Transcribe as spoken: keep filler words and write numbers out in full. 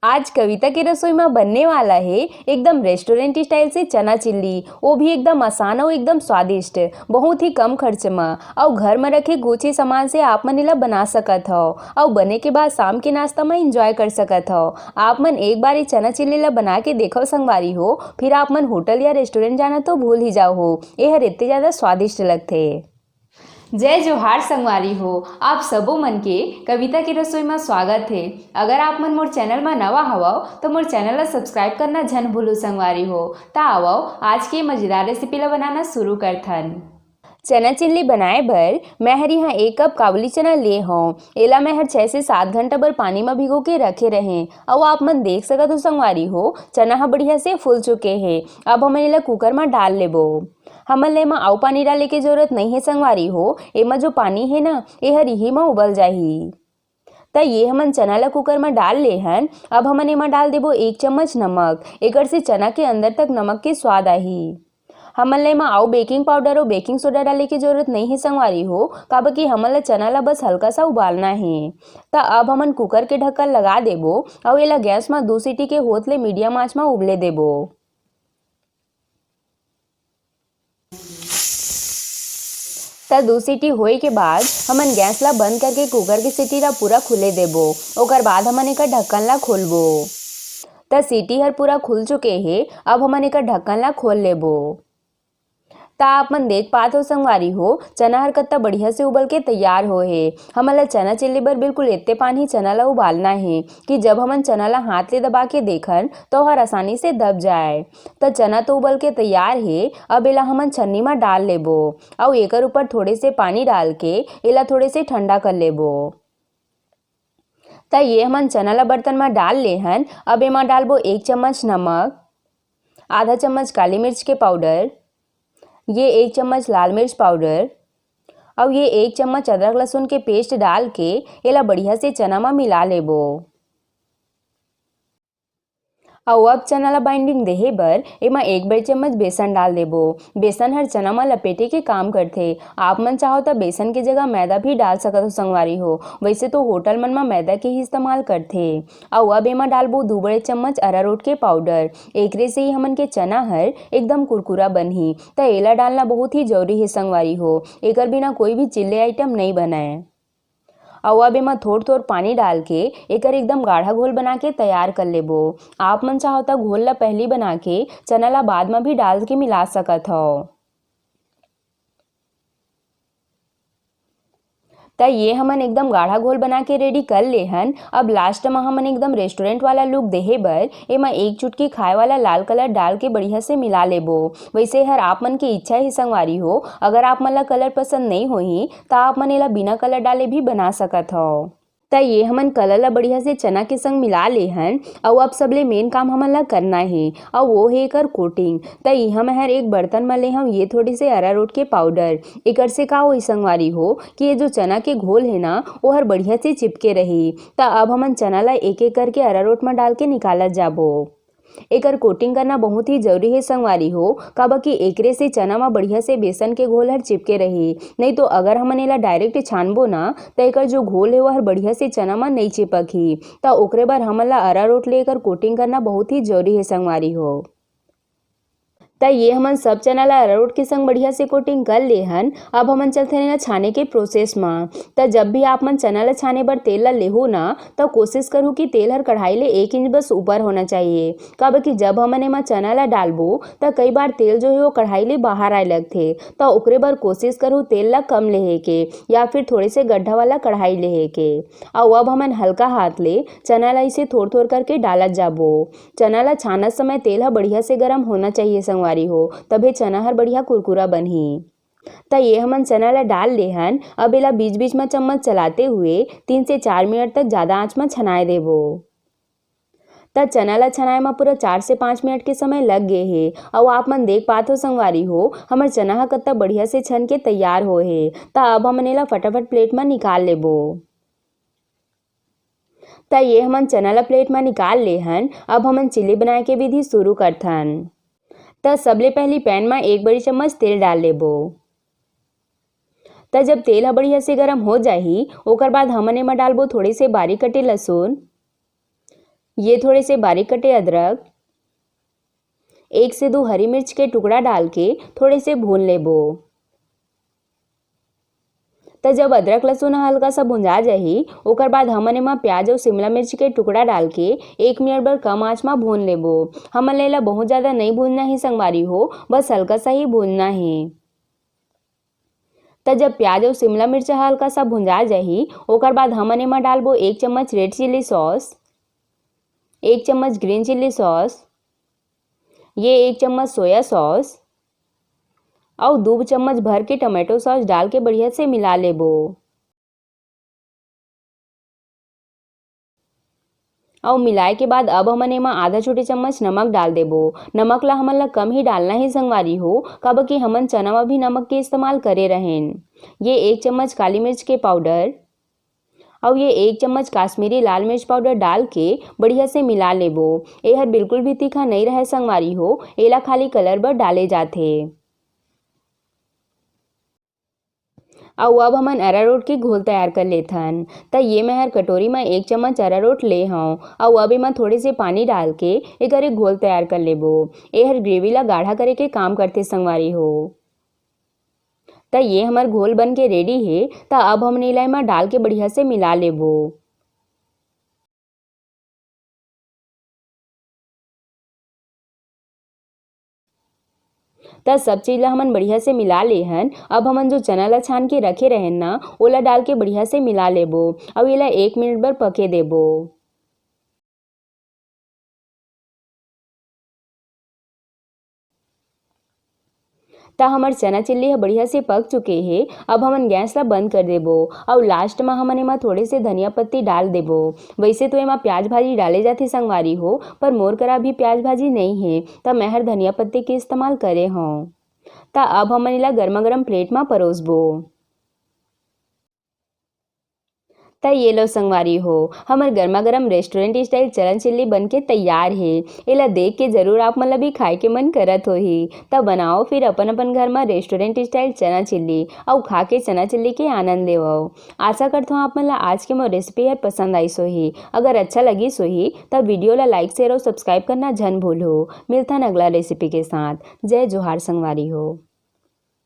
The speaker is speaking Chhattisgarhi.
आज कविता के रसोई म बनने वाला हे एकदम रेस्टोरेंट स्टाइल से चना चिल्ली, वो भी एकदम आसान अउ एकदम स्वादिष्ट, बहुत ही कम खर्च म। अउ घर म रखे कुछ ही सामान से आप मन एला बना सकत हव, अउ बने के बाद शाम के नाश्ता म एंजॉय कर सकत हव। आप मन एक बार ये चना चिल्ली ला बना के देखव संगवारी हो, फिर आप मन होटल या रेस्टोरेंट जाना तो भूल ही जाओ हो, ये हर इतने ज्यादा स्वादिष्ट लगथे। जय जोहार संगवारी हो, आप सबो मन के कविता के रसोई म स्वागत हे। अगर आप मन मोर चैनल म नवा हवव, तो मोर चैनल ला सब्सक्राइब करना झन भूलू संगवारी हो। त आवव, आज के मजेदार रेसिपी ला बनाना शुरू करथन। चना चिल्ली बनाए बर मैं हर यहाँ एक कप काबुली चना ले हौं। एला मैं हर छह से सात घंटा बर पानी म भिगो के रखे रहें। अउ आप मन देख सकत हो संगवारी हो, चना ह बढ़िया से फूल चुके हे। अब हमन एला कुकर म डाल लेबो। हमन ला एमा अउ पानी डाले के जरूरत नइ हे संगवारी हो, एमा जो पानी हे ना, एहर इही म उबल जाही। त ये हमन चना ला कुकर म डाल ले हन। अब हमन एमा डाल देबो एक चम्मच नमक, एकर से चना के अंदर तक नमक के स्वाद आही। हमन ला एमा अउ बेकिंग पाउडर अउ बेकिंग सोडा डाले के जरूरत नइ हे संगवारी हो, काबर कि हमन ला चना ला बस हल्का सा उबालना हे। त अब हमन कुकर के ढक्कन लगा देबो अउ एला गैस म दू सीटी के होत ले मीडियम आंच म उबले देबो। त दू सीटी होए के बाद हमन गैस ला बंद करके कुकर के सीटी ला पूरा खुले देबो। ओकर बाद हमन एकर ढक्कन ला खोलबो। त सीटी हर पूरा खुल चुके हे, अब हमन एकर ढक्कन ला खोल लेबो। त आप मन देख पात हो संगवारी हो, चना हर कत्ता बढ़िया से उबल के तैयार हो हे। हमन ला चना चिल्ली बर बिल्कुल एते पान ही चना ला उबालना हे कि जब हमन चना ला हाथ ले दबा के देखन, त ओहर आसानी से दब जाए। त चना तो उबल के तैयार हे, अब एला हमन छन्नी म डाल लेबो, अउ एकर ऊपर थोड़े से पानी डाल के एला थोड़े से ठंडा कर लेबो। त ये हमन चना ला बर्तन म डाल ले हन। अब एमा डालबो एक चम्मच नमक, आधा चम्मच काली मिर्च के पाउडर, ये एक चम्मच लाल मिर्च पाउडर, अउ ये एक चम्मच अदरक लहसुन के पेस्ट डाल के एला बढ़िया से चना म मिला लेबो। अउ अब चना ला बाइंडिंग देहे बर एमा एक बड़े चम्मच बेसन डाल देबो। बेसन हर चना म लपेटे के काम करथे। आप मन चाहो त बेसन के जगह मैदा भी डाल सकत हो संगवारी हो। वैसे तो होटल मन म मैदा के ही इस्तेमाल करथे। अउ अब एमा डालबो दू बड़े चम्मच अरारोट के पाउडर। एकरे से ही हमन के चना हर एकदम कुरकुरा बनही। त एला डालना बहुत ही जरूरी हे संगवारी हो, एकर बिना कोई भी चिल्ले आइटम नइ बनय। अउ अब एमा थोर-थोर पानी डाल के एकर एकदम गाढ़ा घोल बना के तैयार कर लेबो। आप मन चाहो त घोल ला पहिली बना के चना ला बाद म भी डाल के मिला सकत हव। त ये हमन एकदम गाढ़ा घोल बना के रेडी कर ले हन। अब लास्ट म हमन एकदम रेस्टोरेंट वाला लुक देहे बर एमा एक चुटकी खाए वाला लाल कलर डाल के बढ़िया से मिला लेबो। वैसे हर आप मन के इच्छा हे संगवारी हो, अगर आप मन ला कलर पसंद नइ होही त आप मन एला बिना कलर डाले भी बना सकत हव। त ये हमन कलर ला बढ़िया से चना के संग मिला ले हन। अउ अब सबले मेन काम हमन ला करना हे, अउ वो हे एकर कोटिंग। त इहाँ मैं हर एक बर्तन म ले हव ये थोड़े से अरारोट के पाउडर। एकर से का होही संगवारी हो कि ये जो चना के घोल हे ना, ओहर बढ़िया से चिपके रही। त अब हमन चना ला एक-एक करके अरारोट म डाल के निकालत जाबो। एकर कोटिंग करना बहुत ही जरूरी हे संगवारी हो, काबर कि एकरे से चना म बढ़िया से बेसन के घोल हर चिपके रही। नहीं तो अगर हमन एला डायरेक्ट छानबो ना, त एकर जो घोल हे, ओहर बढ़िया से चना म नइ चिपकही। त ओकरे बर हमन ला अरारोट ले एकर कोटिंग करना बहुत ही जरूरी हे संगवारी हो। त ये हमन सब चना ला अरारोट के संग बढ़िया से कोटिंग कर ले हन। अब हमन चलथन एला छाने के प्रोसेस म। त जब भी आप मन चना ला छाने बर तेल ला लेहू ना, त कोशिश करहू कि तेल हर कढ़ाई ले एक इंच बस ऊपर होना चाहिए। काबर कि जब हमन एमा चना ला डालबो, त कई बार तेल जो हे वो कढ़ाई ले बाहर आए लगथे। त ओकरे बर कोशिश करहू तेल ला कम लेहे के या फिर थोड़े से गड्ढा वाला कढ़ाई लेहे के। अउ अब हमन हल्का हाथ ले चना ला इसे थोर-थोर करके डालत जाबो। चना ला छानत समय तेल ह बढ़िया से गरम होना चाहिए संगवारी हो, तभे चना हर बढ़िया कुरकुरा बनही। त ये हमन चना ला डाल ले हन। अब एला बीच-बीच म चम्मच चलाते हुए तीन से चार मिनट तक जादा आंच म छनाए देबो। त चना ला छनाए म पूरा चार से पाँच मिनट के समय लग गे हे। अउ आप मन देख पात हो संगवारी हो, हमर चना ह कत्ता बढ़िया से छन के तैयार होए हे। त अब हमन एला फटाफट प्लेट म निकाल लेबो। त ये हमन चना ला प्लेट म निकाल ले हन। अब हमन चिल्ली बनाए के विधि शुरू करथन। त सबले पहिली पैन म एक बड़ी चम्मच तेल डाल लेबो। त जब तेल ह बढ़िया से गरम हो जाही, ओकर बाद हमन एमा डालबो थोड़े से बारीक कटे लहसुन, ये थोड़े से बारीक कटे अदरक, एक से दो हरी मिर्च के टुकड़ा डाल के थोड़े से भून लेबो। त जब अदरक लहसुन ह हल्का सा भुंजा जाही, ओकर बाद हमन एमा प्याज अउ शिमला मिर्च के टुकड़ा डाल के एक मिनट बर कम आंच म भून लेबो। हमन ला एला बहुत ज्यादा नइ भूनना हे संगवारी हो, बस हल्का सा ही भूनना हे। त जब प्याज अउ शिमला मिर्च ह हल्का सा भुंजा जाही, ओकर बाद हमन एमा डालबो एक चम्मच रेड चिली सॉस, एक चम्मच ग्रीन चिली सॉस, ये एक चम्मच सोया सॉस अउ दू चम्मच भर के टोमेटो सॉस डाल के बढ़िया से मिला लेबो। अउ मिलाए के बाद अब हमन एमा आधा छोटे चम्मच नमक डाल देबो। नमक ला हमन ला कम ही डालना हे संगवारी हो, काबर कि हमन चना म भी नमक के इस्तेमाल करे रहेन। ये एक चम्मच काली मिर्च के पाउडर अउ ये एक चम्मच काश्मीरी लाल मिर्च पाउडर डाल के बढ़िया से मिला लेबो। एहर बिल्कुल भी तीखा नइ रहय संगवारी हो, एला खाली कलर बर डाले जाथे। अउ अब हमन अरारोट के घोल तैयार कर लेथन। त ये मैं हर कटोरी म एक चम्मच अरारोट ले हंव, अउ अब एमा थोड़े से पानी डाल के एकर एक घोल तैयार कर लेबो। एहर ग्रेवी ला गाढ़ा करे के काम करथे संगवारी हो। त ये हमर घोल बन के रेडी हे। त अब हमन एला एमा डाल के बढ़िया से मिला लेबो। त सब चीज ला हमन बढ़िया से मिला ले हन। अब हमन जो चना ला छान के रखे रहेन ना, ओला डाल के बढ़िया से मिला लेबो, अउ एला एक मिनट बर पके देबो। त हमर चना चिल्ली ह बढ़िया से पक चुके हे। अब हमन गैस ला बंद कर देबो, अउ लास्ट म हमन एमा थोड़े से धनिया पत्ती डाल देबो। वैसे तो एमा प्याज भाजी डाले जाथे संगवारी हो, पर मोर करा भी प्याज भाजी नइ हे, त मैं हर धनिया पत्ती के इस्तेमाल करे हंव। त अब हमन एला गरमा गरम प्लेट म परोसबो। त ये लो संगवारी हो, हमर गरमा गरम रेस्टोरेंट स्टाइल चना चिल्ली बन के तैयार हे। एला देख के जरूर आप मन ला भी खाए के मन करत होही। त बनाओ फिर अपन अपन घर म रेस्टोरेंट स्टाइल चना चिल्ली, अउ खा के चना चिल्ली के आनंद लेवव। आशा करथों आप मन ला आज के मोर रेसिपी हर पसंद आइस होही। अगर अच्छा लगिस होही, त वीडियो ला लाइक, शेयर अउ सब्सक्राइब करना झन भूलहू। मिलथन अगला रेसिपी के साथ। जय जोहार संगवारी हो।